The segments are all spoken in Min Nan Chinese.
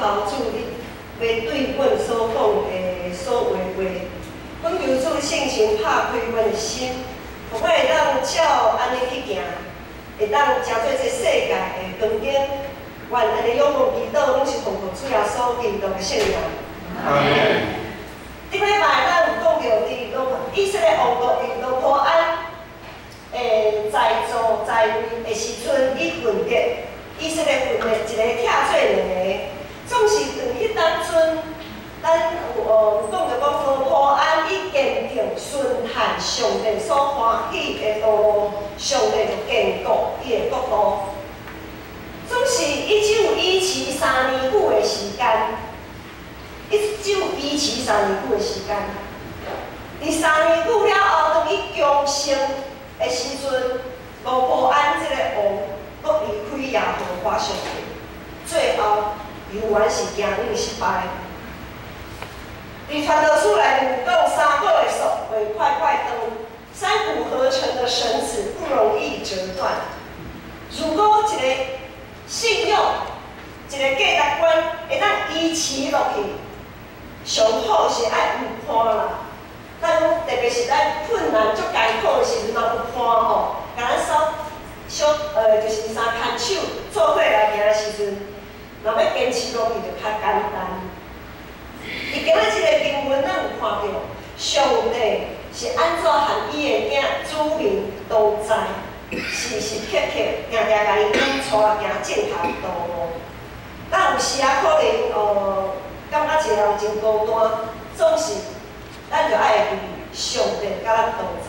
等候主你欲對阮所講的所有的話。阮求主聖神拍開阮的心，予我會當照按呢去行，會當成做這世界的光景。願按呢仰望祈禱，攏是奉靠主耶穌基督的聖名。阿門。頂禮拜咱有講著佇羅以色列王國佇羅波安在做在位的時陣，伊分裂以色列分裂一個拆做兩个，總是當彼當陣，咱有講著講羅波安伊堅定順行上帝所歡喜的道路，上帝就堅固伊的國度。總是伊只有維持三年久的時間，伊只有維持三年久的時間。佇三年久了後，當伊強盛的時陣，羅波安這個王閣離開耶和華上帝，最後猶原是行向失敗。佇傳道書內面有講，三股的索袂快快斷，三股合成的繩子不容易折斷。如果一個信仰、一個價值觀會當維持落去，上好是愛有伴啦。咱講特別是咱困難足艱苦的時陣，嘛有伴吼，共咱手小就是相牽手做伙來行的時陣，若欲堅持落去就較簡單。佇今仔這个經文，咱有看著上帝是按怎和伊的囝子民同在，時時刻刻定定共伊引帶行正確的道路。咱有時仔可能感覺一個人真孤單，總是咱著愛會記上帝佮咱同在，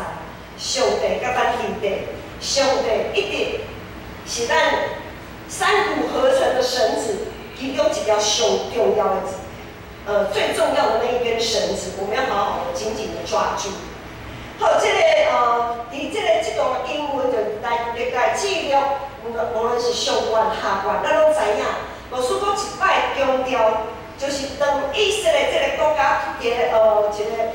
上帝佮咱佇咧，上帝一直是咱三股合成的繩子其中一條上重要的，最重要的那一根繩子，我們要好好的緊緊的抓住。好，這個佇這段經文就來歷代志錄，無論是上卷下卷，咱攏知影。牧師閣一擺強調，就是當以色列這個國家一個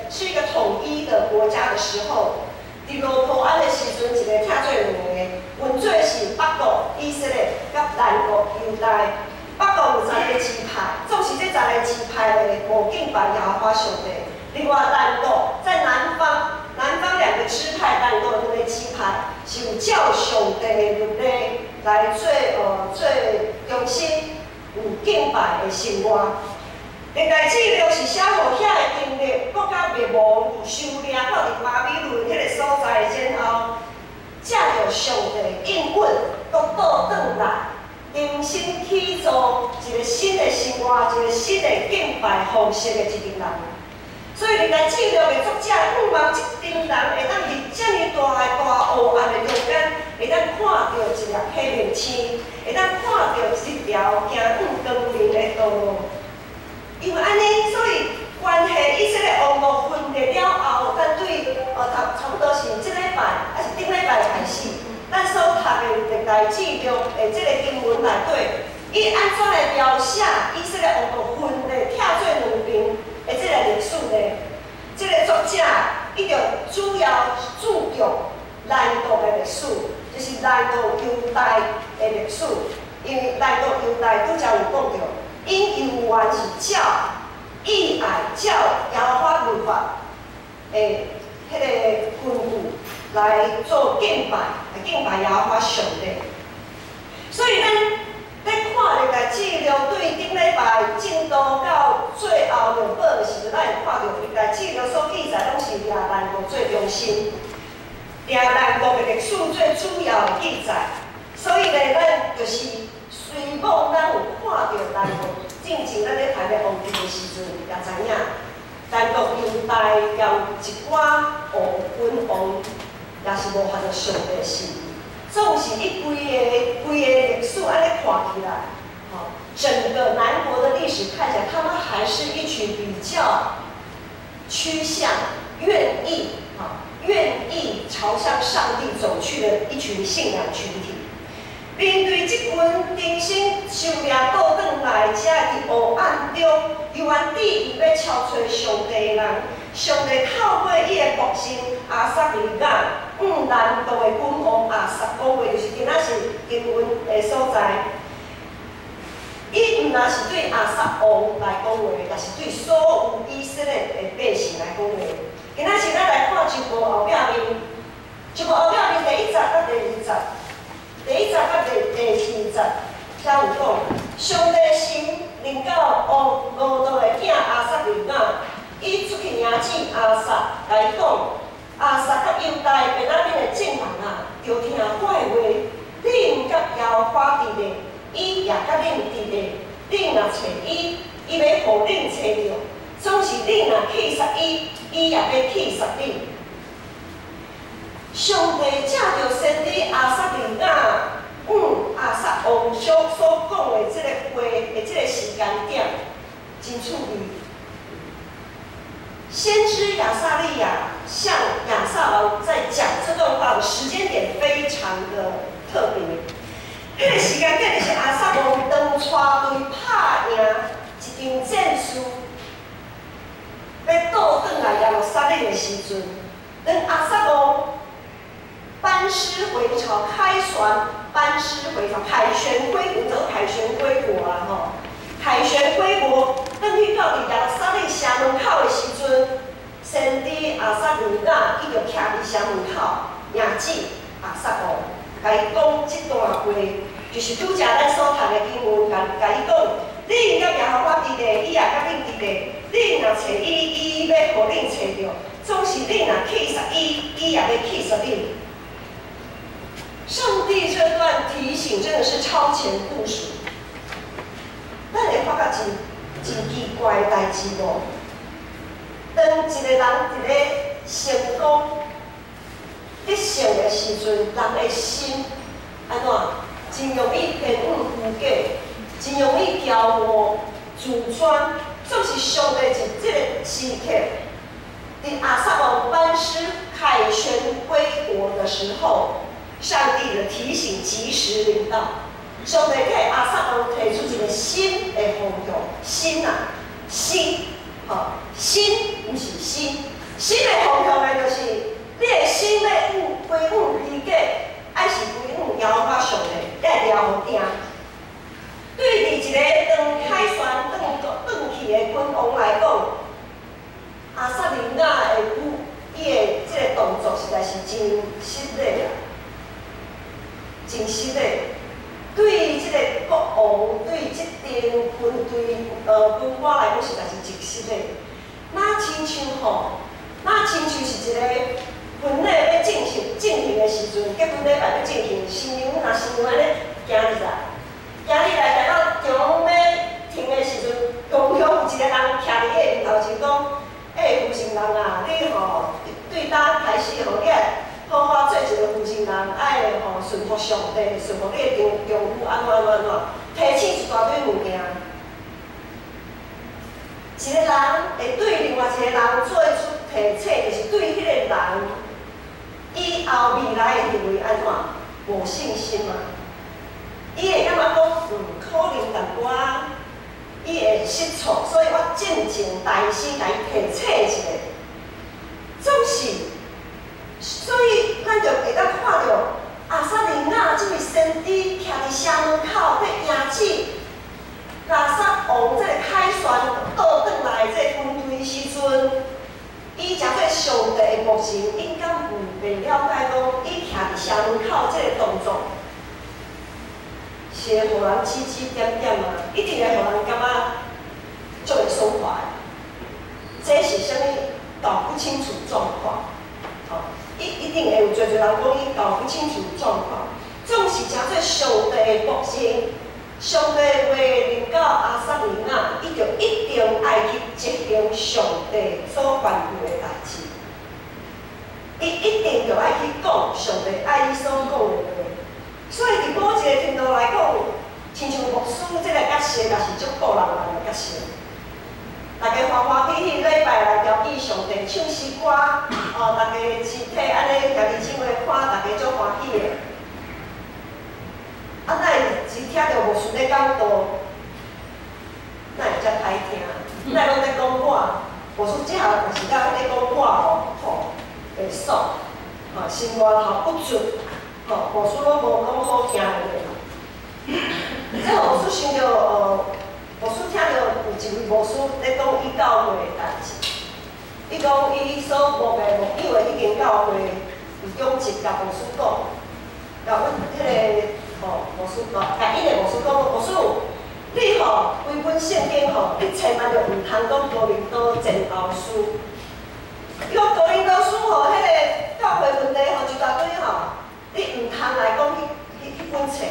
是一個統一的國家的時候，佇羅波安的時陣，一个拆做兩个，分做是北國以色列佮南國猶大。北國有十个支派，總是這十个支派咧無敬拜耶和華上帝。另外南國在南方，南方兩個支派，南國兩個支派是有照上帝的律例來做中心，有敬拜的生活。歷代志錄是寫予遐个經歷，國家滅亡有收掠到佇巴比倫彼個所在，然後藉著上帝應允，閣倒轉來，重新起造一個新的生活，一個新的敬拜方式的一群人。所以歷代志錄的作者向望這群人會當佇遮爾大的大黑暗的中間，會當看著一粒黑明星，會當看著一條行向光明的道路。因為按呢，所以關係以色列王國分裂了後，咱對差不多是這禮拜，抑是頂禮拜開始，咱所讀的歷代志錄的這個經文內底，伊按怎來描寫以色列王國分裂拆做兩邊的這個歷史呢？這個作者伊就主要注重南國的歷史，就是南國猶大的歷史，因為南國猶大拄才有講著，𪜶猶原是照意愛照耶和華律法的彼個根據來做敬拜，來敬拜耶和華上帝。所以咱咧看歷代志錄對頂禮拜進度到最後落尾的時陣，咱會看著歷代志錄所記載攏是掠南國做中心，掠南國的歷史最主要的記載。所以咧，咱就是雖罔咱有看著南國，進前咱咧讀列王紀的時陣，也知影南國猶大也有一寡王君王，也是無合著上帝心意。總是伊規個歷史按呢看起來，吼，整個南國的歷史看起來，他們還是一群比較趨向願意，哈，願意朝向上帝走去的一群信仰群體。面對這群重新受掠倒轉來，遮佇黑暗中，猶原志意欲朝揣上帝的人，上帝透過伊的僕人亞撒利雅，向南國的君王亞撒講話，就是今仔是經文的所在。伊毋若是對亞撒王來講話，也是對所有以色列的百姓來講話。今仔日咱來看周報後壁面，周報後壁面第一節佮第二節，第一節佮第二節，遮有講，上帝神臨到王俄捌的囝亞撒利雅，伊出去迎諍亞撒，共伊講：亞撒佮猶大便雅憫的眾人啊，著聽我的話，恁佮耶和華佇咧，伊也佮恁佇咧。恁若揣伊，伊欲予恁揣著；總是恁若棄殺伊，伊也欲棄殺恁。上帝藉著先知亞撒利雅向亞撒王所講的這個話的這個時間點，真趣味。先知亞撒利雅向亞撒王在講這段話的時間點非常的特別。彼個時間點就是亞撒王當帶隊拍贏一場戰事，欲倒轉來耶路撒冷的時陣，當亞撒王班師回朝，凱旋班師回朝，凱旋歸國，做凱旋歸國啊吼！凱旋歸國，轉去到佇耶路撒冷城門口的時陣，先知亞撒利雅伊就徛佇城門口迎諍亞撒王，共伊講這段話，就是拄才咱所讀的經文，共伊講：恁佮耶和華佇咧，伊也佮恁佇咧。恁若揣伊，伊欲予恁揣著；總是恁若棄殺伊，伊也欲棄殺恁。上帝這段提醒真的是超前部署。咱會發覺真真奇怪的代誌無？當一個人佇咧成功得勝的時陣，人的心按怎？真容易偏向虛假，真容易驕傲、自尊。總是上帝佇這個時刻，佇亞撒王班師凱旋歸國的時候，上帝的提醒及時臨到。上帝替亞撒王提出一個新的方向，新啊，新，吼，新毋是新，新的方向呢，就是你的心欲往歸向虛假，還是歸向耶和華上帝？你愛抓予定。對佇一個當凱旋轉轉去的君王來講，亞撒利雅的伊的這個動作實在是真失禮啊，真失禮。對這個國王，對這支軍隊軍官來講，實在是真失禮。若親像吼，若親像是一個婚禮欲進行的時陣，結婚禮拜欲進行，新娘若新娘按呢行入來，行入來行到中欲停的時陣，剛巧有一個人徛佇伊的面頭前講：“欸，負心人啊，你吼對今開始吼，你愛好好做一個負心人，愛吼順服上帝，順服你的丈夫，按怎按怎按怎，提醒一大堆物件。”一個人會對另外一個人做出提醒，就是對彼個人以後未來的行為按怎無信心嘛？伊會感覺講，可能淡薄仔，伊會失措，所以我進前大聲共伊提醒一下。總是，所以咱就會當看著亞撒利雅這位先知徛佇城門口，欲迎諍亞撒王這個凱旋倒轉來這個軍隊時陣，伊誠做上帝的僕人，應該有袂了解講，伊徛佇城門口這個動作，是會予人指指點點啊，一定會予人感覺足袂爽快的。這是啥物？搞不清楚狀況，吼，一定會有濟濟人講伊搞不清楚狀況。總是誠做上帝的僕人，上帝話臨到亞撒利雅，伊就一定愛去執行上帝所吩咐的代誌。伊一定就愛去講上帝愛伊所講的話。所以佇某一個程度來講，親像牧師這個角色，也是足顧人緣的角色。大家歡歡喜喜禮拜來調敬上帝，唱詩歌，哦，大家肢體按呢兄弟姊妹看，大家足歡喜的。啊，哪會只聽著牧師咧講道，哪會遮歹聽？哪會攏咧講我？牧師這下嘛是咧講我哦，吼，袂爽，吼，心肝頭不足，吼，牧師攏無講好聽的話。這予牧師想著。牧師咧講伊教會的代誌。伊講伊所牧的牧養的彼間教會，伫中集共牧師講，共阮彼个吼牧師講，共𪜶的牧師講，牧師，你吼規本聖經吼，你千萬著毋通講哥林多前後書。伊講哥林多書吼，彼个教會問題吼一大堆吼，你毋通來講彼本冊。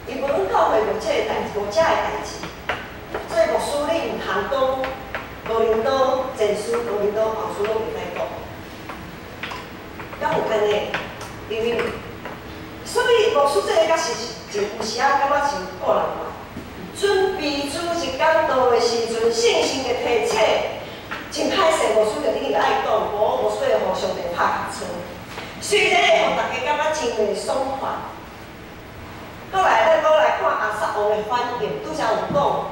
因為阮教會無這個代誌，無遮个代誌，所以牧師你毋通講哥林多前書、哥林多後書攏袂使講。敢有按呢？因為所以牧師這个確實真有時仔感覺真個人化。準備主日講道的時陣，聖神的提醒，真歹勢，牧師就一定愛講，無牧師會予上帝拍尻川。雖然會予大家感覺真袂爽快。閣來，咱閣來看亞撒王的反應，拄才有講，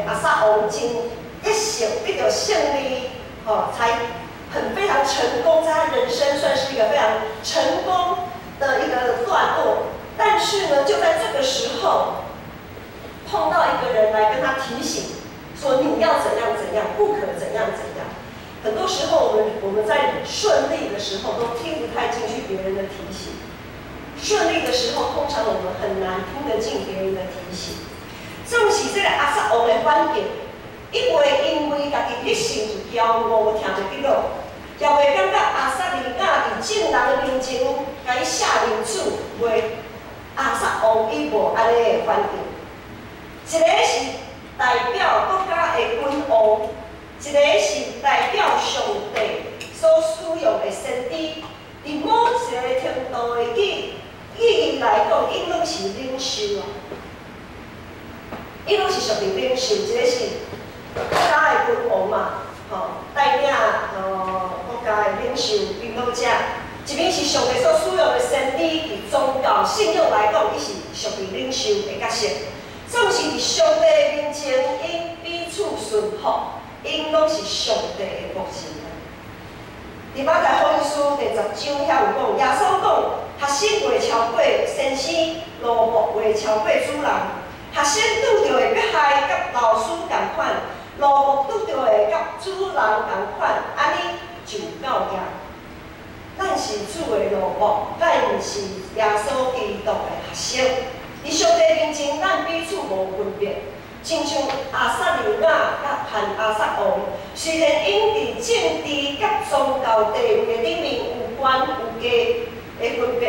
亞撒王真一生得著勝利，吼，才很非常成功，在他人生算是一個非常成功的一個段落。但是呢，就在這個時候，碰到一個人來跟他提醒，說你要怎樣怎樣，不可怎樣怎樣。很多時候，我們在順利的時候都聽不太進去別人的提醒。順利的時候，通常我們很難聽得進別人的提醒。總是這個亞撒王的反應，伊袂因為家己得勝就驕傲，聽袂入耳，也袂感覺亞撒利雅佇眾人的面前共伊下面子，袂，亞撒王伊無按呢的反應。一個是代表國家的君王，一個是代表上帝所使用的先知，佇某一個程度的意義來講，𪜶攏是領袖啊，𪜶攏是屬於領袖，一個是國家的君王嘛，吼，帶領國家的領袖領導者；一邊是上帝所使用的先知，佇宗教信仰來講，伊是屬於領袖的角色。總是佇上帝的面前，𪜶彼此順服，𪜶攏是上帝的僕人。佇馬太福音書第10章遐有講，耶穌講，學生袂超過先生，奴僕袂超過主人。學生拄著的迫害，佮老師仝款；奴僕拄著的佮主人仝款，按呢就夠額。咱是主的奴僕，咱是耶穌基督的學生。佇上帝面前，咱彼此無分別。親像亞撒利雅佮和亞撒王，雖然𪜶佇政治佮宗教地位的頂面有懸有低的分別，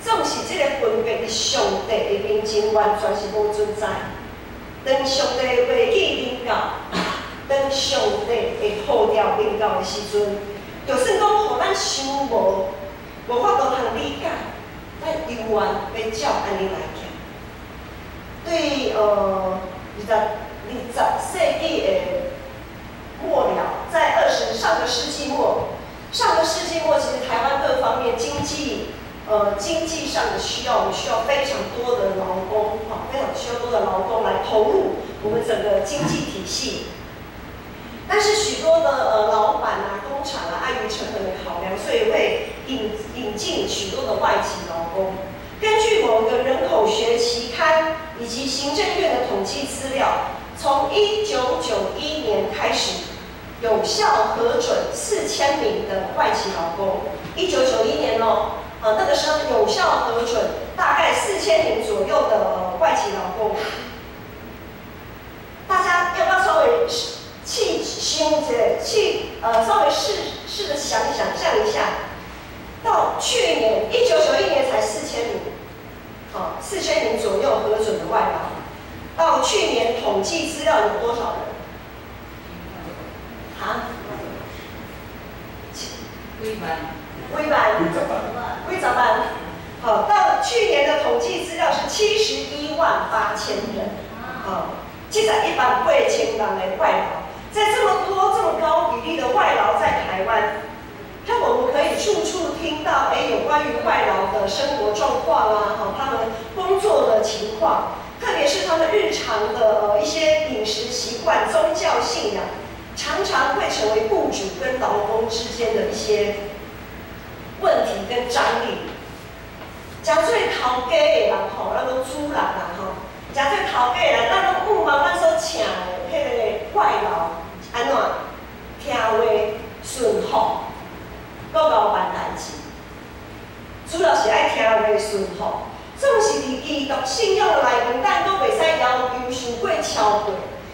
總是這個分別佇上帝的面前完全是無存在。當上帝的話語臨到，當上帝的呼召臨到的時陣，就算講予咱傷無法度通理解，咱猶原欲照按呢來行。對20世紀的末了，在上個世紀末，上個世紀末，其實台灣各方面經濟上的需要，我們需要非常多的勞工，哈，非常需要多的勞工來投入我們整個經濟體系。但是許多的老闆啊、工廠啊，礙於成本的考量，所以會引進許多的外籍勞工。根據某個人口學期刊以及行政院的統計資料，從1991年開始，有效核准4000名的外籍勞工。1991年哦，啊，那個時候有效核准大概4000名左右的外籍勞工。大家要不要稍微去想一下，去稍微試試著想象一下，到去年1991年才四千名，好，四千名左右核准的外勞，到去年統計資料有多少人？啊？幾萬？幾萬？幾十萬？好，到去年的統計資料是71萬8千人，好，71萬8千人的外勞，在這麼多這麼高比例的外勞在台灣，讓我們可以處處聽到，哎，有關於外勞的生活狀況啊，哈，他們工作的情況，特別是他們日常的一些飲食習慣、宗教信仰，常常會成為僱主跟勞工之間的一些問題跟張力。誠濟頭家的人吼，咱講主人啊吼，誠濟頭家的人，咱攏向望咱所請的外勞按怎聽話順服，閣𠢕辦代誌，主要是愛聽話順服。總是佇基督信仰內面，咱閣袂使要求傷過超過，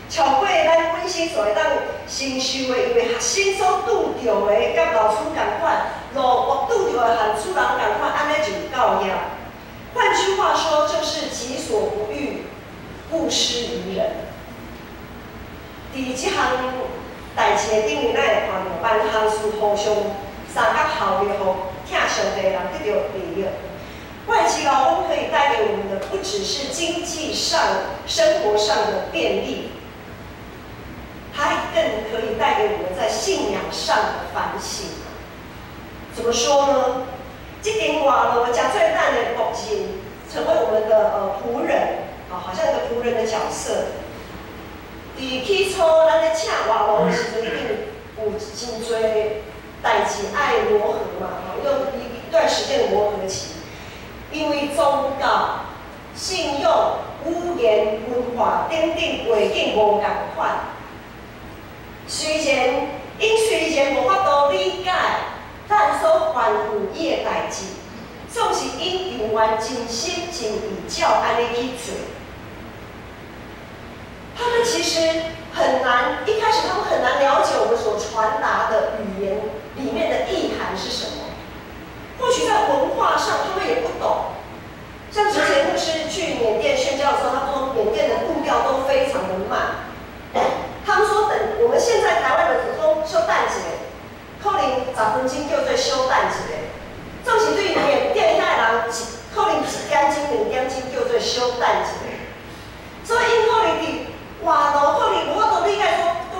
超過咱本身所會當承受的，因為學生所拄著的，佮老師仝款，奴僕拄著的和主人仝款，按呢就有夠業。換句話說，就是己所不欲，勿施於人。佇這項代誌的頂面，咱會看著萬項事互相相佮效力，予疼上帝的人得著利益。外籍勞工可以帶給我們的，不只是經濟上、生活上的便利，它更可以帶給我們在信仰上的反省。怎麼說呢？這間外勞誠做咱的僕人，成為我們的僕人，啊，好像一個僕人的角色。佇起初，咱咧請外勞的時陣，一定有真濟代誌愛磨合嘛，吼，有一段時間的磨合期。因為宗教、信仰、語言、文化等等背景無仝款，雖然𪜶雖然無法度理解咱所吩咐伊的代誌，總是𪜶猶原真心真意照按呢去做。他們其實很難，一開始他們很難了解我們所傳達的語言裡面的意涵是什麼。或許在文化上他們也不懂。像之前牧師去緬甸宣教的時候，他說緬甸的步調都非常的慢。他們說等我們現在台灣人說小等一下，可能10分鐘叫做小等一下，總是對緬甸遐的人，可能1點鐘、2點鐘叫做小等一下。所以𪜶可能佇外勞可能無法度理解說，講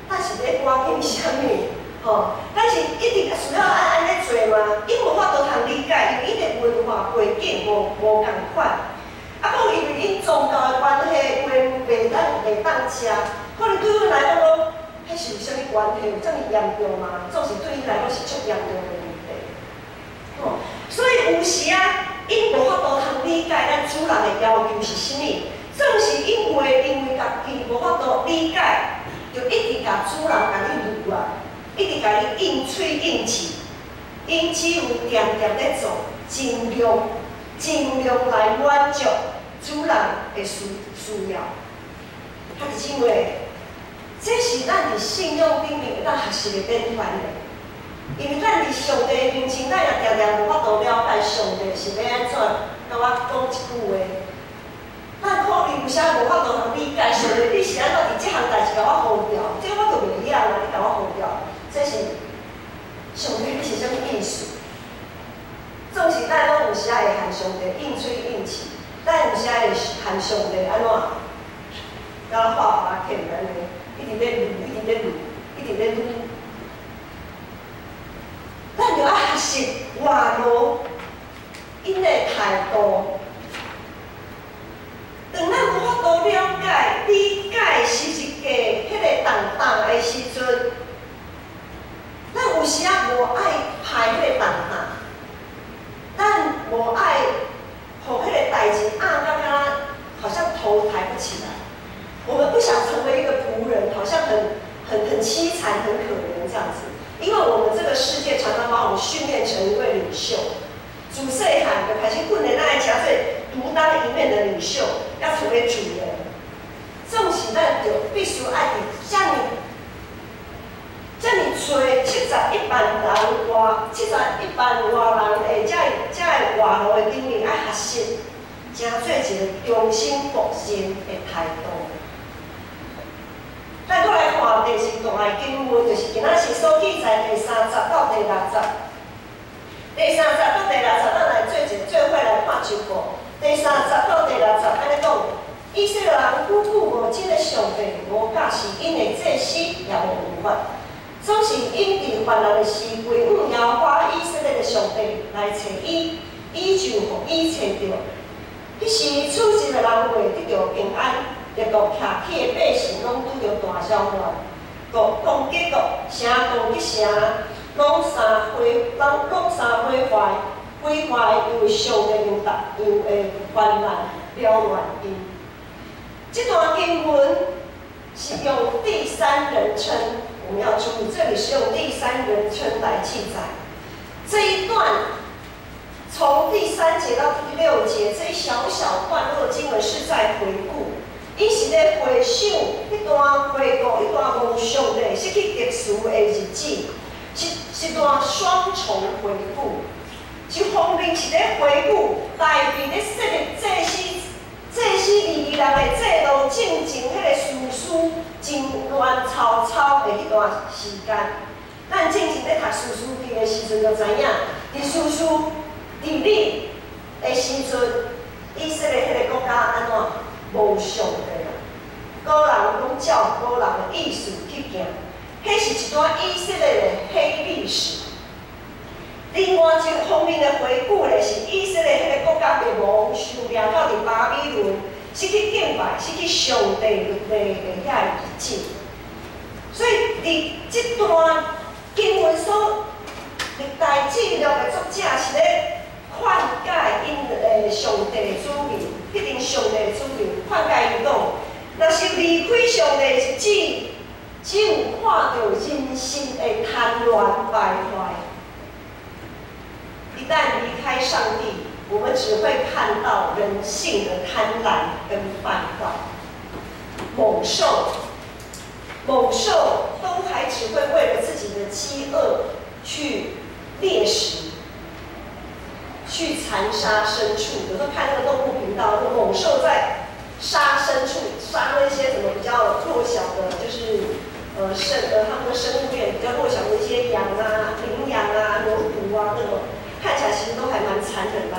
咱是咧趕緊啥物，吼？咱是一定需要按按呢做嗎？𪜶無法度通理解，因為𪜶的文化背景無仝款。啊，閣因為𪜶宗教的關係，話袂當食，可能對阮來講講，彼是有啥物關係？有這麼嚴重嗎？總是對𪜶來講是足嚴重的問題。吼，所以有時啊，𪜶無法度通理解咱主人的要求是啥物，總是因為家己無法度理解，就一直共主人共你攄啊，一直共你應喙應舌，𪜶只有恬恬咧做，盡量來滿足主人的需要。兄弟姊妹，這是咱佇信仰頂面會當學習的典範的。因為咱佇上帝面前，咱也定定無法度了解上帝是欲按怎共我講一句話。咱可能有時無法度通理解上帝，你是按怎佇這項代誌共我呼召？這我就袂曉啊！你共我呼召，這是上帝你是啥物意思？總是咱攏有時會和上帝應喙應舌，咱有時會和上帝按怎？敢若畫花片按呢，一直咧攄，一直咧攄，一直咧攄。咱著愛學習外勞𪜶的態度。當咱無法度了解、理解十字架彼個重擔的時陣，咱有時仔無愛排彼個重擔，咱無愛予彼個代誌壓甲敢若好像頭抬不起來。我們不想成為一個僕人，好像很淒慘、很可憐這樣子。因為我們這個世界常常把我們訓練成一位領袖，自細漢就開始訓練咱愛成做獨當一面的領袖，要成為主人。總是咱就必須愛佇遮爾濟71萬人外，71萬外人的遮个外勞的頂面，愛學習成做一個忠心僕人的態度。咱閣來看第二段的經文，就是今仔日所記載第三節到第六節。第三節到第六節，咱來做一個做伙來看一步。第三節到第六節，按呢講：以色列人久久無真的上帝，無教示𪜶的祭司也無律法，總是𪜶佇患難的時，歸向耶和華以色列的上帝來揣伊，伊就予伊揣著。彼時處境的人會得著平安，列國徛起的百姓攏拄著大擾亂，國攻擊國，城攻擊城，攏相毀壞，毀壞，因為上帝用逐樣的患難擾亂𪜶。這段經文是用第三人稱，我們要注意，這裡是用第三人稱來記載。這一段從第三節到第六節，這一小小段落經文是在回顧，伊是咧回想彼段回顧彼段無上帝失去秩序的日子，是段雙重回顧。一方面是咧回顧大衛咧設立祭司、祭司利未人的制度進前，彼个士師真亂糟糟的彼段時間。咱進前咧讀士師記的時陣就知影，佇士師治理的時陣，以色列彼个國家按怎無上帝啦，各人攏照各人的意思去行，彼是一段以色列的黑歷史。另外一方面的回顧咧，是以色列彼個國家被亡受掠到佇巴比倫，失去敬拜、失去上帝律例的遐個日子。所以佇這段經文所歷代記錄的作者是咧勸誡𪜶的上帝的子民，彼陣上帝的子民勸誡𪜶講，若是離開上帝的日子，只有看著人心的貪亂敗壞。一旦離開上帝，我們只會看到人性的貪婪跟敗壞。猛獸，猛獸都還只會為了自己的飢餓去獵食，去殘殺牲畜。有時候看那個動物頻道，那個猛獸在殺牲畜，殺那些什麼比較弱小的，就是他們的生物鏈比較弱小的一些羊啊、羚羊啊、牛犢啊那種。看起來其實都還蠻殘忍、蠻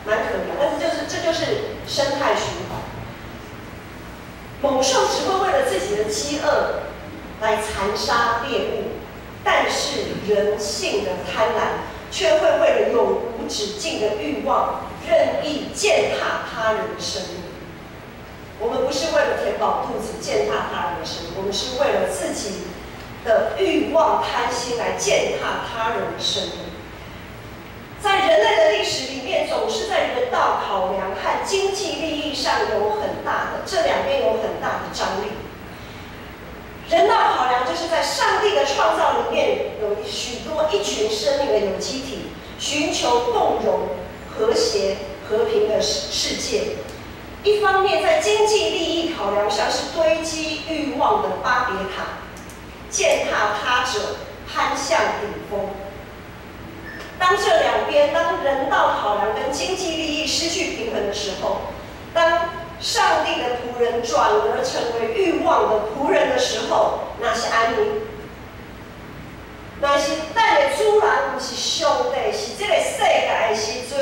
可憐，但是這就是生態循環。猛獸只會為了自己的飢餓來殘殺獵物，但是人性的貪婪卻會為了永無止境的慾望，任意踐踏他人的生命。我們不是為了填飽肚子踐踏他人的生命，我們是為了自己的慾望貪心來踐踏他人的生命。在人類的歷史裡面，總是在人道考量和經濟利益上有很大的，這兩邊有很大的張力。人道考量就是在上帝的創造裡面，有許多一群生命的有機體，尋求共榮、和諧、和平的世界。一方面，在經濟利益考量上是堆積慾望的巴別塔，踐踏他者，攀向頂峰。當這兩邊，當人道考量跟經濟利益失去平衡的時候，當上帝的僕人轉而成為慾望的僕人的時候，若是按呢，若是咱的主人毋是上帝，是這個世界的時陣，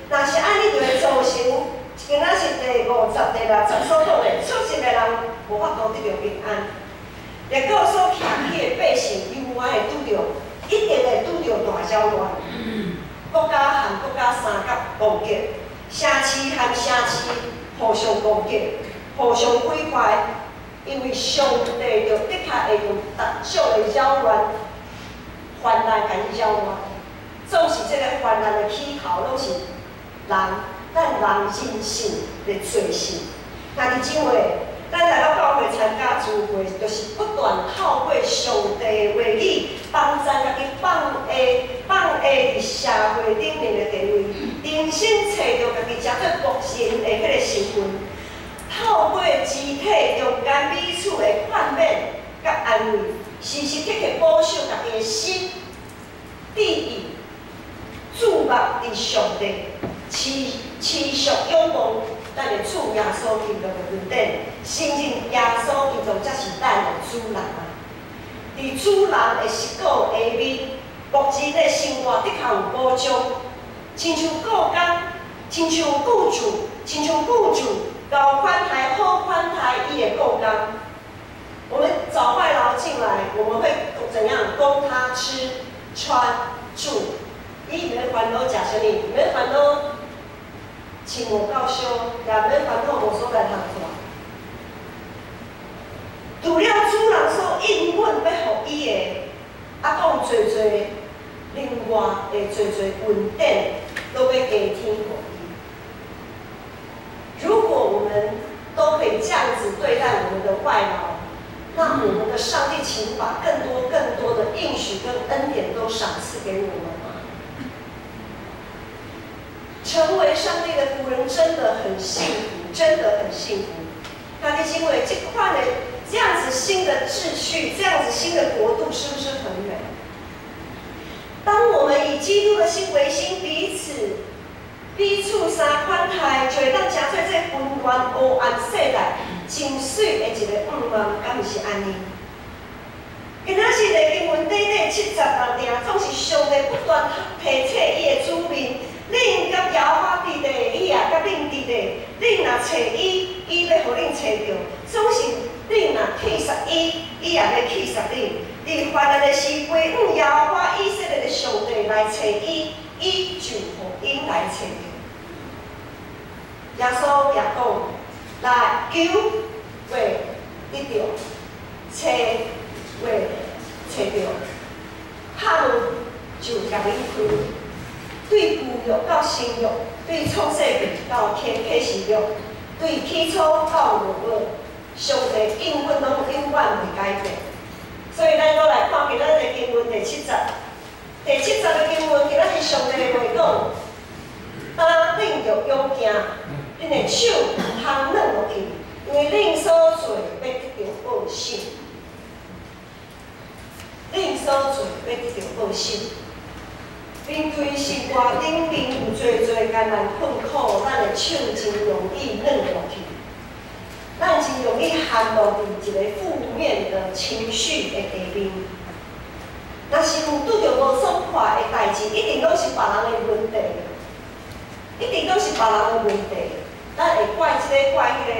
若是按呢就會造成，敢若是第五十、第六節所講的，出世的人無法度得著平安，列國所徛起的百姓猶原會拄著，一定會拄著大擾亂。國家和國家相佮攻擊，城市和城市互相攻擊，互相毀壞，因為上帝就的確會用各種的擾亂、患難共伊擾亂。總是這個患難的起頭，攏是人，咱人人性的罪性。兄弟姊妹，咱來到教會參加聚會，就是不斷透過上帝的話語，幫助家己放下佇社會頂面的地位，重新揣著家己成做僕人的彼个身份。透過肢體中間彼此的勸勉佮安慰，時時刻刻保守家己的心，志意注目佇上帝，持續仰望咱的主耶穌基督的恩典，承認耶穌基督才是咱的主人啊！佇主人的實膏下面，僕人的生活的確有保障，親像僱工，親像僱主，親像僱主𠢕款待好款待伊的僱工。我們找外勞進來，我們會怎樣供他吃、穿、住？伊免煩惱食啥物，免煩惱穿無夠燒，也免煩惱無所在通住。除了主人所應允欲予伊的，猶閣有濟濟另外的濟濟恩典，閣欲加添予伊。如果我們都可以這樣子對待我們的外勞，那我們的上帝豈不把更多更多的應許跟恩典都賞賜給我們嗎？成為上帝的僕人真的很幸福，真的很幸福。兄弟姊妹，這款的這樣子新的秩序，這樣子新的國度，是不是很美？當我們以基督的心為心，彼此彼此相款待，就會當成做這紛亂黑暗世代真媠的一個盼望，敢毋是按呢？今仔日的經文短短76定，總是上帝不斷提醒伊的子民：恁佮耶和華佇咧，伊也佮恁佇咧；恁若揣伊，伊欲予恁揣著；總是恁若棄殺伊，伊也欲棄殺恁。佇患難的時，歸向耶和華以色列的上帝來揣伊，伊就予𪜶來揣著。耶穌也講：來求會得著，揣會揣著，敲門就共恁開。對舊約到新約，對創世記到啟示錄，對起初到末尾，上帝應允攏永遠袂改變。所以咱閣來看今仔日的經文第七節，第七節的經文，今仔日上帝的話講：擔恁著勇行，恁的手毋通軟落去，因為恁所做欲得著報賞。恁所做欲得著報賞。面對生活頂面有濟濟艱難困苦，咱的手真容易軟落去，咱真容易陷落佇一個負面的情緒的下面。若是有拄著無爽快的代誌，一定攏是別人的問題，一定攏是別人的問題，咱會怪這個怪彼個。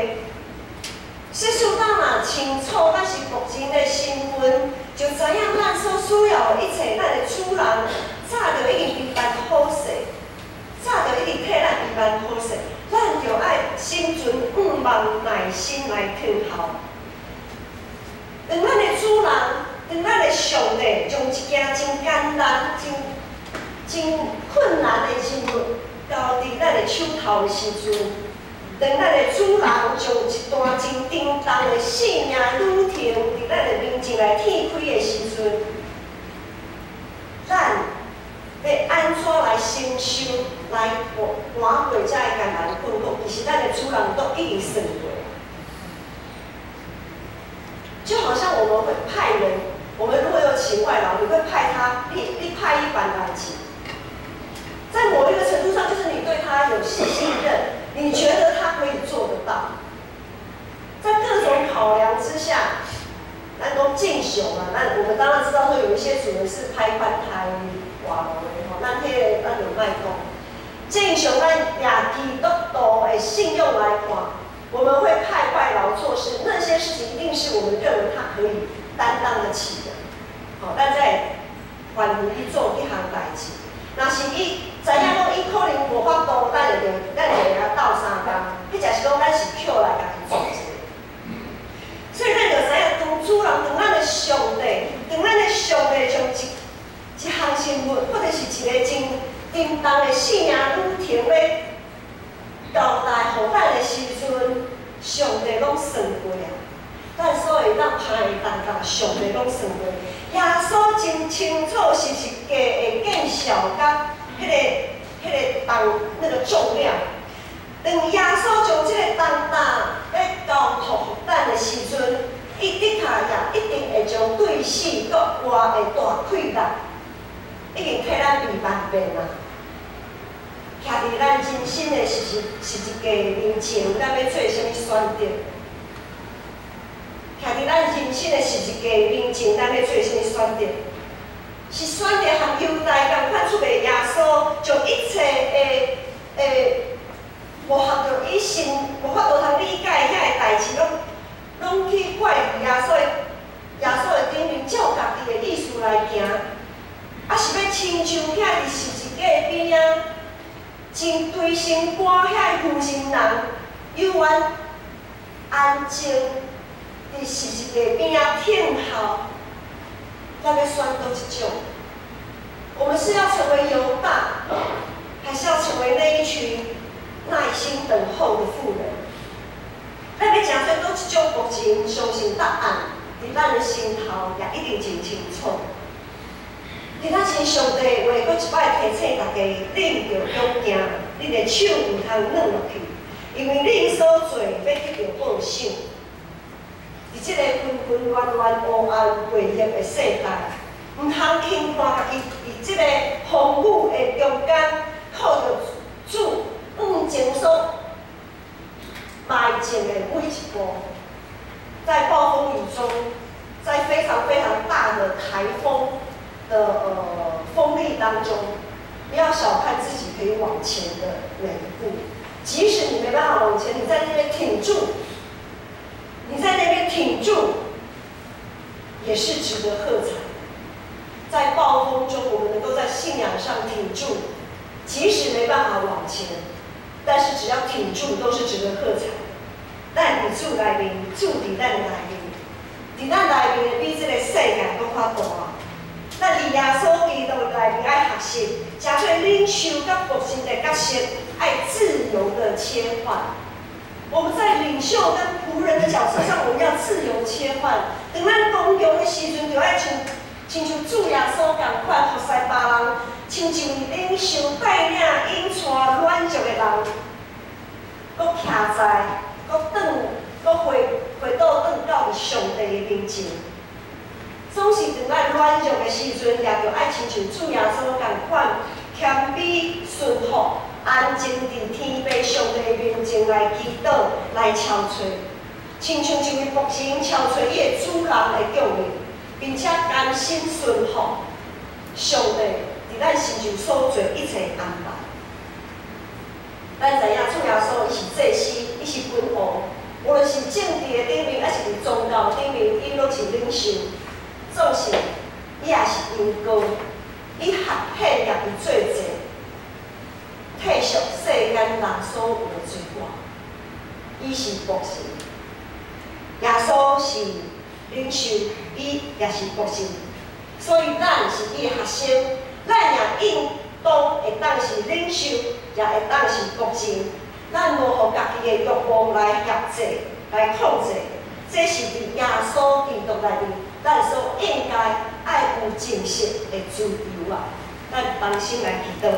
世事咱若清楚，咱是僕人的身份，就知影咱所需要的一切，咱的主人早就已經預辦好勢，早就已經替咱預辦好勢，咱就愛心存盼望、耐心來等候。當咱的主人，當咱的上帝，將一件真艱難、真真困難的事物交佇咱的手頭的時陣，當咱的主人將一段真沉重的生命旅程佇咱的面前來展開的時陣，咱欲按怎來承受、來過過這个艱難困苦？其實咱的主人都已經算過。就好像我們會派人，我們如果有請外勞，你會派他，你派伊辦代誌。在某一個程度上，就是你對他有信任，你覺得他可以做得到。在各種考量之下，咱講正常啊，咱我們當然知道說有一些主人是歹款待外勞的吼，咱彼个咱就莫講。正常咱以基督徒的信用來看，我們會派外勞做事，那些事情一定是我們認為他可以擔當得起的。好，咱才會願意做這項代誌。若是伊知影講伊可能無法度，咱就會共鬥相共，彼就是講咱是捡來家己做這個。所以咱就知影，當主人，當咱的上帝，當咱的上帝將一一項生物，或者是一個真沉重的生命旅程欲交代予咱的時陣，上帝攏算過啊！咱所會當歹的重擔，上帝攏算過。耶穌真清楚十字架的見效佮彼个重那個重量。當耶穌將這個重擔欲交託予咱的時陣，伊的確也一定會將對死閣活的大氣力，已經替咱預辦遍啊！徛佇咱人生的十字架面前，咱欲做啥物選擇？徛佇咱人生的十字架面前，咱欲做啥物選擇？是選擇和猶大仝款出賣耶穌，將一切的無合著伊心，無法度通理解遐个代誌，攏去怪佇耶穌的頂面，照家己的意思來行，抑是欲親像徛佇十字架邊仔，真捶心肝遐个負心人，猶原安靜佇十字架邊仔等候，咱欲選佗一種？我們是要成為猶大，還是要成為那一群耐心等候的婦人？咱欲成做佗一種僕人，相信答案，佇咱的心頭也一定真清楚。伫咱親上帝話，閣一擺提醒大家，恁著勇健，恁的手毋通軟落去，因為恁所做欲得著報賞。佇這個紛紛亂亂、黑暗背逆的世代，毋通輕看家己佇這個風雨的中間，靠著主向前所邁進的每一步，在暴風雨中，在非常非常大的颱風的風力當中，不要小看自己可以往前的每一步。即使你沒辦法往前，你在那邊挺住，你在那邊挺住，也是值得喝彩。在暴風中，我們能夠在信仰上挺住，即使沒辦法往前，但是只要挺住，都是值得喝彩。咱佇主內面，主佇咱內面，佇咱內面的比這個世界閣較大。咱佇耶穌基督內面愛學習，成做領袖佮僕人的角色，愛自由的切換。我們在領袖跟僕人的角色上，我們要自由切換。當咱剛強的時陣，就愛像親像主耶穌仝款，服侍別人，親像領袖帶領引帶軟弱的人，閣徛在，閣轉，閣回回倒轉到上帝的面前。總是當咱軟弱的時陣，也著愛親像主耶穌仝款，謙卑順服，安靜佇天父上帝面前來祈禱、來敲揣，親像一位僕人敲揣伊的主人的腳印，並且甘心順服上帝佇咱身上所做一切安排。咱知影主耶穌伊是祭司，伊是君王，無論是政治的頂面，抑是佇宗教頂面，伊攏是領袖。總是，伊也是榮光，伊學獻家己做祭，退贖世間人所有的罪過。伊是僕人，耶穌是領袖，伊也是僕人，所以咱是伊的學生，咱也應當會當是領袖，也會當是僕人。咱無予家己的欲望來轄制、來控制，這是佇耶穌基督內面，咱所應該愛有進食的自由啊！咱同心來祈禱。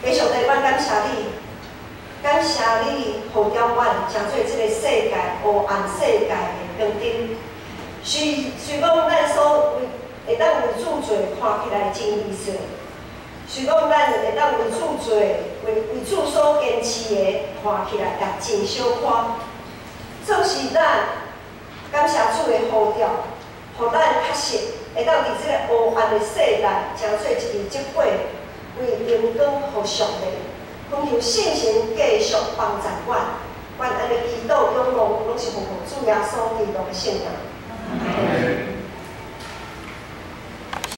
父上帝，阮感謝你，感謝你呼召阮成做這個世界黑暗世界的光燈。雖雖講咱所為會當為主做，看起來真微細；雖講咱會當為主做，為為主所堅持的，看起來也真小可。總是咱感謝主的呼召，予咱確實會當佇這個黑暗的世代，成做一支這火，為榮光予上帝，懇求聖神繼續幫助阮，阮按呢祈禱仰望，攏是奉主耶穌基督的聖名。